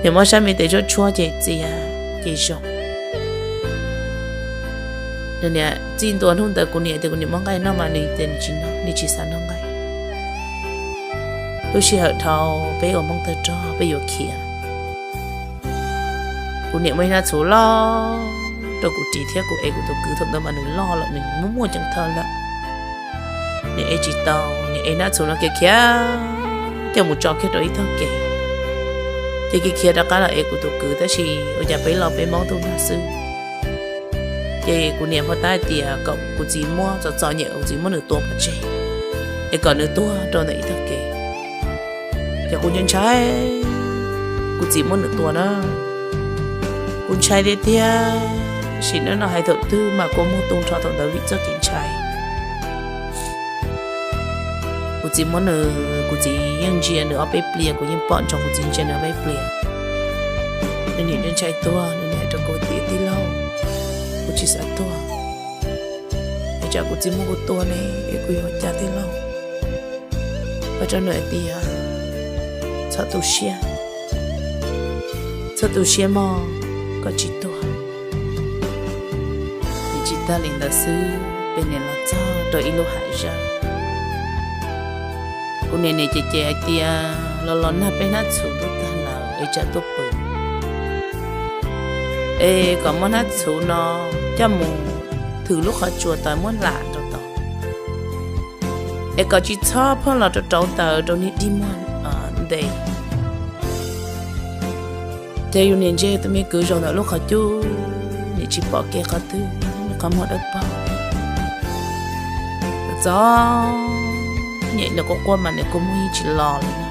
Niam muab sab me tes tshuab tshuab ces txias ces zoo. Nws niam txij ntua hnub ntawd kuv niam tias kuv niam muab nqaij noj mas nws tias nws tsis noj, nws tsis xav noj nqaij. Lub sij hawm dhau peb ua Hmoob tawg rog peb yuav khiav, kuv niam muaj ib hnab txhuv loj rau kuv ris thiab kuv ev kuv tus kwv thaum ntawd mas nws loj lawm nws muaj muaj ceem thawj lawm. Nws ev tsis tau, nws ev hnab txhuv no khiav khiav coj mus tso kiag rau ib tog kev. Ces khiav khiav rov qab los ev kuv tus kwv tab sis ua cas peb los peb Hmoob ntuj nag xwb. Ces kuv niam pog tab hais tias kom kuv txiv muab txom txom nyem kuv txiv muab nws tua pov tseg, es kom nws tuag rau ntawm ib tog kev. Ces kuv ntshai ntshai kuv txiv muab nws tua na. Kuv ntshai tiag tiag, sim neej no hais thaum twg mas kua muag tu nrho thaum ntawd vim txoj kev ntshai. Kuv txiv muab nws, kuv txiv yeej ntsia nws ob peb pliag, kuv yeej pom ntsoov kuv txiv ntsia nws ob peb pliag. Nws nim ntshai tuag, nws nim hais rau kuv tias tij laug, kuv tsis xav tuag, es tsam kuv txiv muab kuv tua ne es kuv yuav ua cas tij laug? Kuv teb nws hais tias txhob tu siab, txhob tu siab mog, koj tsis tuag. Nws tsis tag li ntawd xwb, peb nim los txog rau ib lub hav zoov. Kuv niam nim cem cem hais tias los los nag peb hnab txhuv ntuj tag lawm es tsam tuaj pw, es kom muab hnab txhuv no coj mus thwm lub qhov tsua tod muab lam rau tod, es kom tsis txhob pheej los rau rauv taws rau niag dig muag ntes. Ces yus nim ntsia tus me kwv zaum ntawm lub qhov cub, nim tsis pom kev qhov twg, qhov muag dawb paug. Txom nyem nws quaj quaj mas nws kua muag yeej tsis los li.